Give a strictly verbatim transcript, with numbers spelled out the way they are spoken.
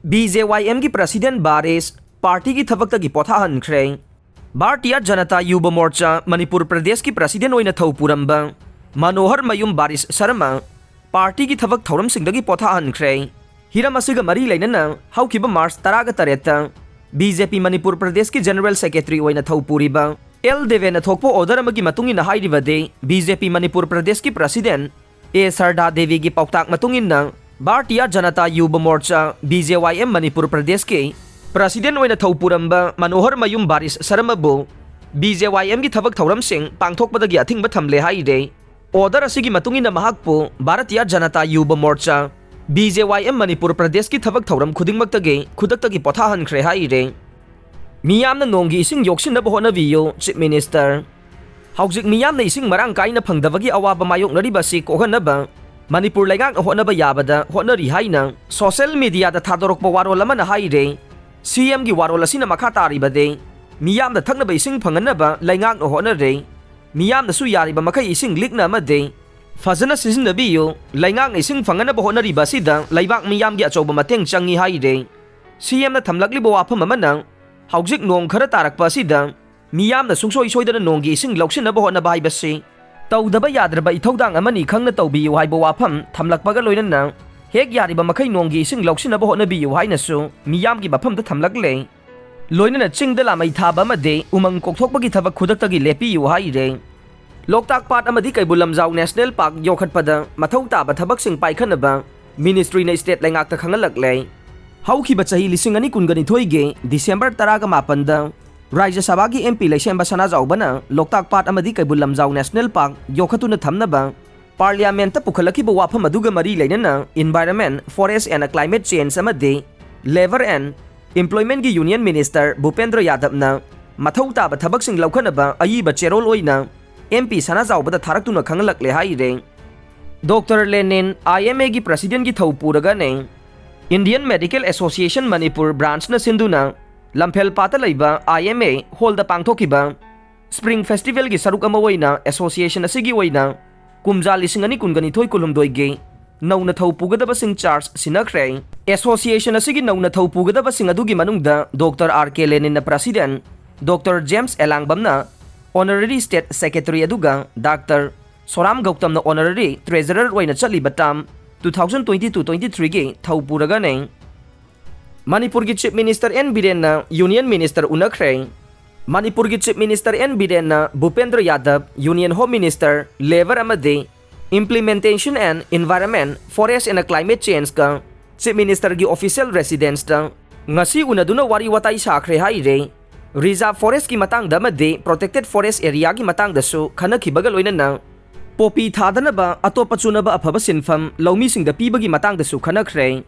B J Y Mꯒꯤ president ꯕꯥꯔꯤꯁ partyꯒꯤ ꯊꯕꯛꯇꯒꯤ ꯄꯣꯊꯥꯍꯟꯈ꯭ꯔꯦ꯫ ꯚꯥꯔꯇꯤꯌꯥ ꯖꯅꯇꯥ ꯌꯨꯕ ꯃꯣꯔꯆꯥ ꯃꯅꯤꯄꯨꯔ ꯄ꯭ꯔꯗꯦꯁꯀꯤ president ꯑꯣꯏꯅ ꯊꯧ ꯄꯨꯔꯝꯕ ꯃꯅꯣꯍꯔ ꯃꯌꯨꯝ ꯕꯥꯔꯤꯁ ꯁꯔꯃ partyꯒꯤ ꯊꯕꯛ ꯊꯧꯔꯝꯁꯤꯡꯗꯒꯤ ꯄꯣꯊꯥꯍꯟꯈ꯭ꯔꯦ꯫ ꯍꯤꯔꯝ ꯑꯁꯤꯒ ꯃꯔꯤ ꯂꯩꯅꯅ ꯍꯧꯈꯤꯕ March ꯇꯔꯥꯒ ꯇꯔꯦꯠꯇ B J P ꯃꯅꯤꯄꯨꯔ ꯄ꯭ꯔꯗꯦꯁꯀꯤ general secretary ꯑꯣꯏꯅ ꯊꯧ ꯄꯨꯔꯤꯕ ꯑꯦꯜ ꯗꯦꯕꯦꯅ ꯊꯣꯛꯄ order ꯑꯃꯒꯤ ꯃꯇꯨꯡ ꯏꯟꯅ ꯍꯥꯏꯔꯤꯕꯗꯤ, B J P ꯃꯅꯤꯄꯨꯔ ꯄ꯭ꯔꯗꯦꯁꯀꯤ president ꯑꯦ ꯁꯔꯗꯥ ꯗꯦꯕꯤꯒꯤ ꯄꯥꯎꯇꯥꯛ ꯃꯇꯨꯡ ꯏꯟꯅ Bharatiya Janata ꯌꯨꯕ ꯃꯣꯔꯆꯥ, B J Y M Manipur ꯄ꯭ꯔꯗꯦꯁꯀꯤ president ꯑꯣꯏꯅ ꯊꯧ ꯄꯨꯔꯝꯕ ꯃꯅꯣꯍꯔ ꯃꯌꯨꯝ ꯕꯥꯔꯤꯁ ꯁꯔꯃꯕꯨ B J Y Mꯒꯤ ꯊꯕꯛ ꯊꯧꯔꯝꯁꯤꯡ ꯄꯥꯡꯊꯣꯛꯄꯗꯒꯤ ꯑꯊꯤꯡꯕ ꯊꯝꯂꯦ ꯍꯥꯏꯔꯦ꯫ Order ꯑꯁꯤꯒꯤ ꯃꯇꯨꯡ ꯏꯟꯅ ꯃꯍꯥꯛꯄꯨ Bharatiya Janata ꯌꯨꯕ ꯃꯣꯔꯆꯥ, B J Y M Manipur ꯄ꯭ꯔꯗꯦꯁꯀꯤ ꯊꯕꯛ ꯊꯧꯔꯝ ꯈꯨꯗꯤꯡꯃꯛꯇꯒꯤ ꯈꯨꯗꯛꯇꯒꯤ ꯄꯣꯊꯥꯍꯟꯈ꯭ꯔꯦ ꯍꯥꯏꯔꯦ꯫ ꯃꯤꯌꯥꯝꯅ ꯅꯣꯡꯒꯤ ꯏꯁꯤꯡ ꯌꯣꯛꯁꯤꯟꯅꯕ ꯍꯣꯠꯅꯕꯤꯌꯨ, Chief Minister꯫ ꯍꯧꯖꯤꯛ ꯃꯤꯌꯥꯝꯅ ꯏꯁꯤꯡ ꯃꯔꯥꯡ ꯀꯥꯏꯅ ꯐꯪꯗꯕꯒꯤ ꯑꯋꯥꯕ ꯃꯥꯌꯣꯛꯅꯔꯤꯕ ꯑꯁꯤ ꯀꯣꯛꯍꯟꯅꯕ ꯃꯅꯤꯄꯨꯔ ꯂꯩꯉꯥꯛꯅ ꯍꯣꯠꯅꯕ ꯌꯥꯕꯗ ꯍꯣꯠꯅꯔꯤ ꯍꯥꯏꯅ social mediaꯗ ꯊꯥꯗꯣꯔꯛꯄ ꯋꯥꯔꯣꯜ ꯑꯃꯅ ꯍꯥꯏꯔꯦ꯫ C Mꯒꯤ ꯋꯥꯔꯣꯜ ꯑꯁꯤꯅ ꯃꯈꯥ ꯇꯥꯔꯤꯕꯗꯤ, ꯃꯤꯌꯥꯝꯅ ꯊꯛꯅꯕ ꯏꯁꯤꯡ ꯐꯪꯍꯟꯅꯕ ꯂꯩꯉꯥꯛꯅ ꯍꯣꯠꯅꯔꯦ꯫ ꯃꯤꯌꯥꯝꯅꯁꯨ ꯌꯥꯔꯤꯕ ꯃꯈꯩ ꯏꯁꯤꯡ ꯂꯤꯛꯅ ꯑꯃꯗꯤ ꯐꯖꯅ ꯁꯤꯖꯤꯟꯅꯕꯤꯌꯨ꯫ ꯂꯩꯉꯥꯛꯅ ꯏꯁꯤꯡ ꯐꯪꯍꯟꯅꯕ ꯍꯣꯠꯅꯔꯤꯕ ꯑꯁꯤꯗ ꯂꯩꯕꯥꯛ ꯃꯤꯌꯥꯝꯒꯤ ꯑꯆꯧꯕ ꯃꯇꯦꯡ ꯆꯪꯏ ꯍꯥꯏꯔꯦ꯫ C Mꯅ ꯊꯝꯂꯛꯂꯤꯕ ꯋꯥꯐꯝ ꯑꯃꯅ, ꯍꯧꯖꯤꯛ ꯅꯣꯡ ꯈꯔ ꯇꯥꯔꯛꯄ ꯑꯁꯤꯗ ꯃꯤꯌꯥꯝꯅ ꯁꯨꯡꯁꯣꯏ ꯁꯣꯏꯗꯅ ꯅꯣꯡꯒꯤ ꯏꯁꯤꯡ ꯂꯧꯁꯤꯟꯅꯕ ꯍꯣꯠꯅꯕ ꯍꯥꯏꯕꯁꯤ ꯇꯧꯗꯕ ꯌꯥꯗ꯭ꯔꯕ ꯏꯊꯧꯗꯥꯡ ꯑꯃꯅꯤ ꯈꯪꯅ ꯇꯧꯕꯤꯌꯨ ꯍꯥꯏꯕ ꯋꯥꯐꯝ ꯊꯝꯂꯛꯄꯒ ꯂꯣꯏꯅꯅ, ꯍꯦꯛ ꯌꯥꯔꯤꯕ ꯃꯈꯩ ꯅꯣꯡꯒꯤ ꯏꯁꯤꯡ ꯂꯧꯁꯤꯟꯅꯕ ꯍꯣꯠꯅꯕꯤꯌꯨ ꯍꯥꯏꯅꯁꯨ ꯃꯤꯌꯥꯝꯒꯤ ꯃꯐꯝꯗ ꯊꯝꯂꯛꯂꯦ꯫ ꯂꯣꯏꯅꯅ ꯆꯤꯡꯗ ꯂꯥꯃꯩ ꯊꯥꯕ ꯑꯃꯗꯤ ꯎꯃꯪ ꯀꯣꯛꯊꯣꯛꯄꯒꯤ ꯊꯕꯛ ꯈꯨꯗꯛꯇꯒꯤ ꯂꯦꯞꯄꯤꯌꯨ ꯍꯥꯏꯔꯦ꯫ ꯂꯣꯛꯇꯥꯛ ꯄꯥꯠ ꯑꯃꯗꯤ ꯀꯩꯕꯨꯜ ꯂꯝꯖꯥꯎ National Park ꯌꯣꯛꯈꯠꯄꯗ ꯃꯊꯧ ꯇꯥꯕ ꯊꯕꯛꯁꯤꯡ ꯄꯥꯏꯈꯠꯅꯕ ministryꯅ state ꯂꯩꯉꯥꯛꯇ ꯈꯪꯍꯜꯂꯛꯂꯦ꯫ ꯍꯧꯈꯤꯕ ꯆꯍꯤ ꯂꯤꯁꯤꯡ ꯑꯅꯤ ꯀꯨꯟꯒ ꯅꯤꯊꯣꯏꯒꯤ December ꯇꯔꯥꯒ ꯃꯥꯄꯟꯗ ꯔꯥꯖ꯭ꯌ ꯁꯚꯥꯒꯤ M P ꯂꯩꯁꯦꯝꯕ ꯁꯅꯥꯖꯥꯎꯕꯅ ꯂꯣꯛꯇꯥꯛ ꯄꯥꯠ ꯑꯃꯗꯤ ꯀꯩꯕꯨꯜ ꯂꯝꯖꯥꯎ National Park ꯌꯣꯛꯈꯠꯇꯨꯅ ꯊꯝꯅꯕ Parliamentꯇ ꯄꯨꯈꯠꯂꯛꯈꯤꯕ ꯋꯥꯐꯝ ꯑꯗꯨꯒ ꯃꯔꯤ ꯂꯩꯅꯅ Environment, Forest and Climate Change ꯑꯃꯗꯤ Labour and Employmentꯀꯤ Union Minister ꯚꯨꯄꯦꯟꯗ꯭ꯔ ꯌꯥꯗꯕꯅ ꯃꯊꯧ ꯇꯥꯕ ꯊꯕꯛꯁꯤꯡ ꯂꯧꯈꯠꯅꯕ ꯑꯏꯕ ꯆꯦꯔꯣꯜ ꯑꯣꯏꯅ M P ꯁꯅꯥꯖꯥꯎꯕꯗ ꯊꯥꯔꯛꯇꯨꯅ ꯈꯪꯍꯜꯂꯛꯂꯦ ꯍꯥꯏꯔꯦ꯫ Doctor ꯂꯦꯅꯤꯟ I M Aꯒꯤ presidentꯀꯤ ꯊꯧ ꯄꯨꯔꯒꯅꯦ꯫ Indian Medical Association ꯃꯅꯤꯄꯨꯔ branchꯅ ꯁꯤꯟꯗꯨꯅ ꯂꯝꯐꯦꯜ ꯄꯥꯠꯇ ꯂꯩꯕ I M A hallꯗ ꯄꯥꯡꯊꯣꯛꯈꯤꯕ Spring Festivalꯒꯤ ꯁꯔꯨꯛ ꯑꯃ ꯑꯣꯏꯅ association ꯑꯁꯤꯒꯤ ꯑꯣꯏꯅ ꯀꯨꯝꯖꯥ ꯂꯤꯁꯤꯡ ꯑꯅꯤ ꯀꯨꯟꯒ ꯅꯤꯊꯣꯏ ꯀꯨꯟꯍꯨꯝꯗꯣꯏꯒꯤ ꯅꯧꯅ ꯊꯧ ꯄꯨꯒꯗꯕꯁꯤꯡ charge ꯁꯤꯟꯅꯈ꯭ꯔꯦ꯫ Association ꯑꯁꯤꯒꯤ ꯅꯧꯅ ꯊꯧ ꯄꯨꯒꯗꯕꯁꯤꯡ ꯑꯗꯨꯒꯤ ꯃꯅꯨꯡꯗ ꯗꯣꯛꯇꯔ ꯑꯥꯔ ꯀꯦ ꯂꯦꯅꯤꯟꯅ president, ꯗꯣꯛꯇꯔ ꯖꯦꯝꯁ ꯑꯦꯂꯥꯡꯕꯝꯅ honorary state secretary, ꯑꯗꯨꯒ ꯗꯥꯛꯇꯔ ꯁꯣꯔꯥꯝ ꯒꯧꯇꯝꯅ honorary treasurer ꯑꯣꯏꯅ ꯆꯠꯂꯤꯕ term two thousand twenty-two twenty-threeꯒꯤ ꯊꯧ ꯄꯨꯔꯒꯅꯤ꯫ ꯃꯅꯤꯄꯨꯔꯒꯤ Chief Minister ꯑꯦꯟ ꯕꯤꯔꯦꯟꯅ Union Minister ꯎꯅꯈ꯭ꯔꯦ꯫ ꯃꯅꯤꯄꯨꯔꯒꯤ Chief Minister ꯑꯦꯟ ꯕꯤꯔꯦꯟꯅ Bhupendra Yadav, Union Home Minister, Labour ꯑꯃꯗꯤ Implementation and Environment, Forest and Climate Changeꯀ Chief Ministerꯒꯤ official residenceꯇ ꯉꯁꯤ ꯎꯅꯗꯨꯅ ꯋꯥꯔꯤ ꯋꯥꯇꯥꯏ ꯁꯥꯈ꯭ꯔꯦ ꯍꯥꯏꯔꯦ꯫ Reserve forestꯀꯤ ꯃꯇꯥꯡꯗ ꯑꯃꯗꯤ protected forest areaꯒꯤ ꯃꯇꯥꯡꯗꯁꯨ ꯈꯟꯅꯈꯤꯕꯒ ꯂꯣꯏꯅꯅ ꯄꯣꯄꯤ ꯊꯥꯗꯅꯕ ꯑꯇꯣꯞꯄ ꯆꯨꯅꯕ ꯑꯐꯕ ꯁꯤꯟꯐꯝ ꯂꯧꯃꯤꯁꯤꯡꯗ ꯄꯤꯕꯒꯤ ꯃꯇꯥꯡꯗꯁꯨ ꯈꯟꯅꯈ꯭ꯔꯦ꯫